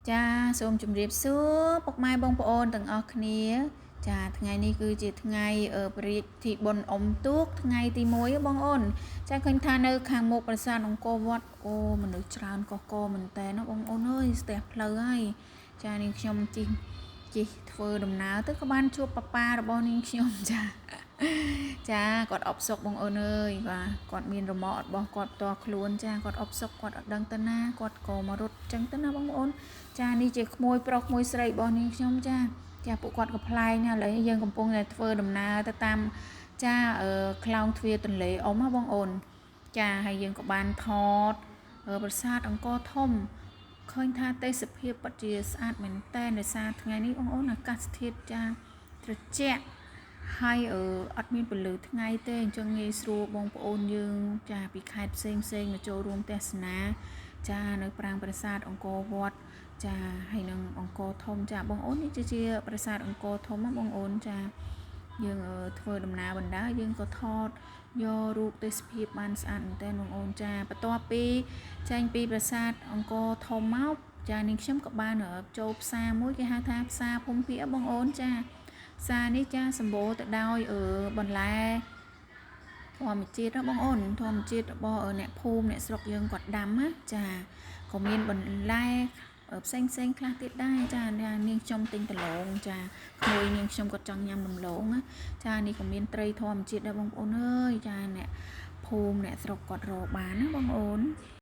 ចាសូមជម្រាបសួរពុកម៉ែបងប្អូនទាំងអស់គ្នា ចាថ្ងៃនេះគឺជាថ្ងៃព្រះរាជពិធីបុណ្យអុំទូកថ្ងៃទី1បងអូនចាឃើញថានៅខាងមុខប្រាសាទអង្គរវត្តអូមនុស្សច្រើនកកមែនតើណាបងអូនអើយស្ទះផ្លូវហើយចានាងខ្ញុំជិះជិះធ្វើដំណើរទៅក៏បានជួបប៉ាប៉ារបស់នាងខ្ញុំចាចាគាត់អបសុកបងអូនអើយបាទគាត់មានរមាក់របស់គាត់ផ្ទាល់ខ្លួនចាគាត់អបសុកគាត់អត់ដឹងទៅណាគាត់ក៏មករត់ចឹងទៅណាបងប្អូនចានេះជាក្មួយប្រុសក្មួយស្រីរបស់នាងខ្ញុំចាចាពួកគាត់ក៏ប្លែកណាស់ឥឡូវយើងកំពុងតែធ្វើដំណើរទៅតាមចាខ្លោងទ្វារទន្លេអុំណាបងអូនចាហើយយើងក៏បានថតប្រាសាទអង្គរធំឃើញថាទេសភាពពិតជាស្អាតមែនតើដោយសារថ្ងៃនេះបងអូនអាកាសធាតុចាត្រជាក់ហើយអត់មានពន្លឺថ្ងៃទេអញ្ចឹងងាយស្រួលបងប្អូនយើងចាពីខេត្តផ្សេងផ្សេងមកចូលរួមទស្សនាចានៅប្រាង្គប្រាសាទអង្គរវត្តចាហើយនឹងអង្គរធំចាបងអូននេះជាប្រាសាទអង្គរធំណាបងអូនចាយើងធ្វើដំណើរបណ្ដើរយើងក៏ថតយករូបទេសភាពបានស្អាតមែនទែនបងអូនចាបន្ទាប់ពីចេញពីប្រាសាទអង្គរធំមកចានាងខ្ញុំក៏បានចូលផ្សារមួយគេហៅថាផ្សារភូមិភាគបងអូនចាផ្សារនេះចាសម្បូរទៅដោយបន្លែធម្មជាតិណាបងអូនធម្មជាតិរបស់អ្នកភូមិអ្នកស្រុកយើងគាត់ដាំណាចាក៏មានបន្លែផ្សេងផ្សេងខ្លះទៀតដែរចានាងខ្ញុំទិញដំឡូងចាក្មួយនាងខ្ញុំគាត់ចង់ញ៉ាំដំឡូងណាចានេះក៏មានត្រីធម្មជាតិដែរបងប្អូនអើយចាអ្នកភូមិអ្នកស្រុកគាត់រកបានណាបងអូន។